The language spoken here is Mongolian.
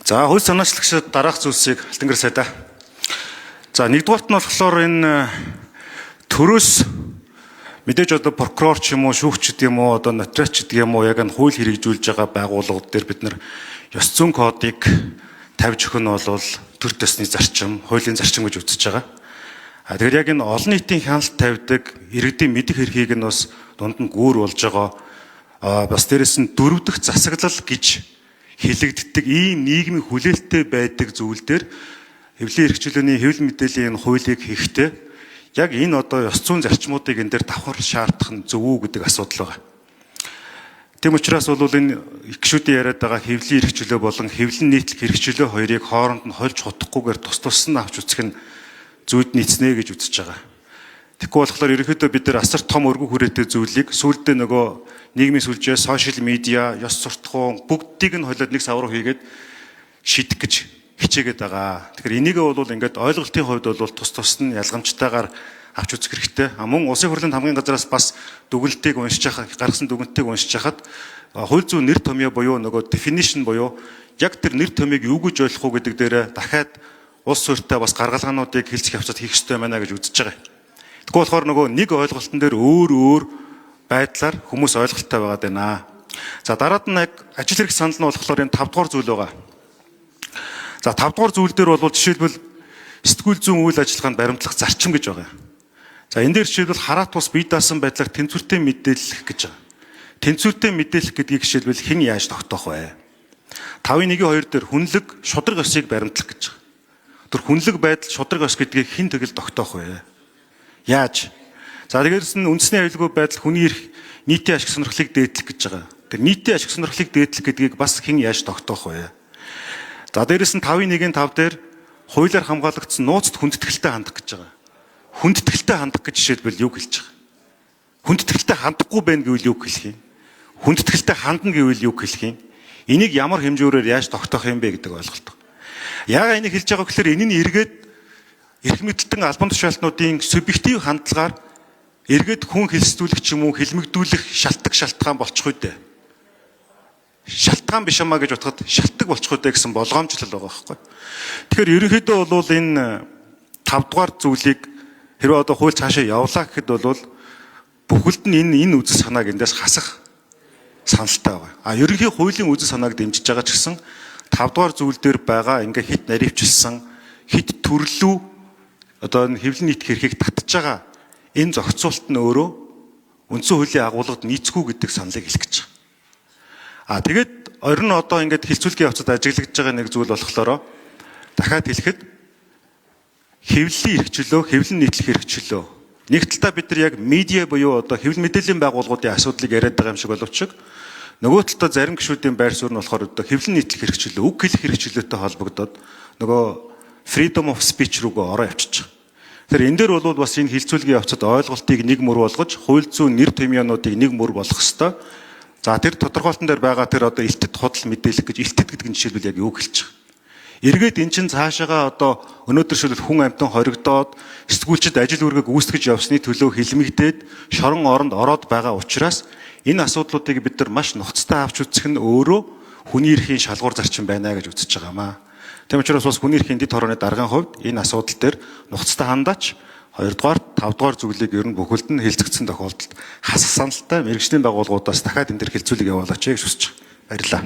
За, хууль санаачлагчид, дараах зүйлсийг Алтангэр сайдаа. За, нэгдүгээрт нь болохоор энэ төрөөс мэдээж одоо прокурор ч юм уу, шүүгч гэдэг юм уу, одоо нотариач гэдэг юм уу, яг энэ хууль хэрэгжүүлж байгаа байгууллагууд дээр бид нар ёс зүйн кодыг тавьж өгөх нь бол төр төсний зарчим, хуулийн зарчим гэж үзэж байгаа. А тэгэхээр яг энэ олон нийтийн хяналт тавьдаг, иргэдийн мэдэх эрхийг нь бас дунд нь гүүр болж байгаа, бас дээрэс нь дөрөв дэх засаглал гэж хэлэгддэг ийм нийгмийн хүлээлттэй байдаг зүйл дээр хэвлэлийн эрх чөлөөний, хэвлэл мэдээллийн энэ хуулийг хийхдээ яг энэ одоо ёс зүйн зарчмуудыг энэ дээр давхар шаардах нь зөв үү гэдэг асуудал байгаа. Тийм учраас бол энэ гишүүдийн яриад байгаа хэвлэлийн эрх чөлөө болон хэвлэн нийтлэх эрх чөлөө хоёрыг хооронд нь хольж хутахгүйгээр тус тус нь авч үзэх нь зүйд нийцнэ гэж үзэж байгаа. Тэгэхгүй болохоор ерөнхийдөө бид нар асар том өргөн хүрээтэй зүйлийг сүүлдээ нөгөө нийгмийн сүлжээ, social media, ёс суртахуун бүгдийг нь холиод нэг сав руу хийгээд шийдэх гэж хичээгээд байгаа. Тэгэхээр энийг бол ингээд ойлголтын хувьд бол тус тус нь ялгамжтайгаар авч үзэх хэрэгтэй. А мөн улсын хурлын хамгийн газраас бас дүгнэлтийг уншиж байхад, гаргасан дүгнэлтийг уншиж байхад хууль зүйн нэр томьёо буюу нөгөө definition буюу яг тэр нэр томьёог юу гэж ойлгох уу гэдэг дээр дахиад улс суурьтай бас гаргалгаануудыг хэлцэх явцад хийх ёстой байна гэж үзэж байгаа. Тэгэхгүй болохоор нөгөө нэг ойлголтон дээр өөр өөр байдлаар хүмүүс ойлголттой байгаад байна. За, дараад нь яг ажил хэрэг санал нь болохоор энэ 5 дугаар зүйл байгаа. За, 5 дугаар зүйл дээр бол жишээлбэл сэтгүүл зүйн үйл ажиллагаанд баримтлах зарчим гэж байгаа. За, энэ дээр жишээлбэл хараат бус бие даасан байдлаар тэнцвэртэй мэдээлэх гэж байгаа. Тэнцвэртэй мэдээлэх гэдгийг жишээлбэл хэн яаж тогтоох вэ? 5-ын 1-2 дээр хүнлэг шударга ёсыг баримтлах гэж байгаа. Тэр хүнлэг байдал, шударга ёс гэдгийг хэн тэгэл тогтоох вэ? Яаж? За, дээрээс нь үндэсний аюулгүй байдал, хүний эрх, нийтийн ашиг сонирхлыг дээдлэх гэж байгаа. Тэр нийтийн ашиг сонирхлыг дээдлэх гэдгийг бас хэн яаж тогтоох вэ? За, дээрээс нь 5-ын 1-ийн 5 дээр хуулиар хамгаалагдсан нууцт хүндэтгэлтэй хандах гэж байгаа. Хүндэтгэлтэй хандах гэж жишээлбэл юу хэлж байгаа? Хүндэтгэлтэй хандахгүй байна гэвэл юу хэлэх юм? Хүндэтгэлтэй хандна гэвэл юу хэлэх юм? Энийг ямар хэмжүүрээр яаж тогтоох юм бэ гэдэг ойлголт. Яагаад энийг хэлж байгаа гэхээр энэ нь эргээд эрх мэдэлтэн албан тушаалтнуудын субъектив хандлагаар эргээд хүн хэлсдүүлэх ч юм уу, хэлмэгдүүлэх шалтгаан шалтгаан болчих үү дээ. Шалтгаан биш юмаа гэж бодоход шалтгаан болчих үү дээ гэсэн болгоомжлол байгаа байхгүй. Тэгэхээр ерөнхийдөө бол энэ 5 дугаар зүйлийг хэрвээ одоо хууль цаашаа явлаа гэхэд бол бүхэлд нь энэ үзэл санааг эндээс хасах саналтай байгаа. А ерөнхий хуулийн үзэл санааг дэмжиж байгаа ч гэсэн 5 дугаар зүйл дээр байгаа ингээ хэт наривчилсан, хэт төрлөө одоо энэ хэвлэл нийтлэх эрхийг татж байгаа энэ зохицуулалт нь өөрөө үндсэн хуулийн агуулгад нийцэхгүй гэдэг саналыг хэлэх гэж байгаа. А тэгээд орин одоо ингээд хэлцүүлгийн явцад ажиглагдж байгаа нэг зүйл болохоор дахиад хэлэхэд хэвлэлийн эрх чөлөө, хэвлэн нийтлэх эрх чөлөө. Нэг талдаа бид нар яг медиа буюу одоо хэвлэл мэдээллийн байгууллагуудын асуудлыг яриад байгаа юм шиг боловч нөгөө талдаа зарим гишүүдийн байр суурь нь болохоор одоо хэвлэн нийтлэх эрх чөлөө, үг хэлэх эрх чөлөөтэй холбогдоод нөгөө freedom of speech рүүгээ ороо явчихж байгаа. Тэгэхээр энэ дээр бол бас энэ хэлцүүлгийн явцад ойлголтыг нэг мөр болгож, хууль зүйн нэр томьёонуудыг нэг мөр болгох ёстой. За, тэр тодорхойлтон дээр байгаа тэр одоо элтэд худал мэдээлэх гэж, элтэд гэдэг нь жишээлбэл яг юу хэлж байгаа. Эргээд эн чин цаашаага одоо өнөөдөр шилбэл хүн амьтан хоригдоод, сэтгүүлчид ажил үүргээ гүйцэтгэж явсны төлөө хилмигдээд шорон оронд ороод байгаа учраас энэ асуудлуудыг бид нар маш нухацтай авч үзэх нь өөрөө хүний эрхийн шалгуур зарчим байна гэж үзэж байгаа маа. Тийм учраас бас хүний эрхийн дэд хорооны даргын хувьд энэ асуудал дээр нухацтай хандаач, хоёрдугаар, тавдугаар зүйлийг ер нь бүхэлд нь хэлцэгдсэн тохиолдолд хасах саналтай мэргэжлийн байгууллагуудаас дахиад энэ төр хэлцүүлэг явуулаач гэж хүсэж байна. Баярлалаа.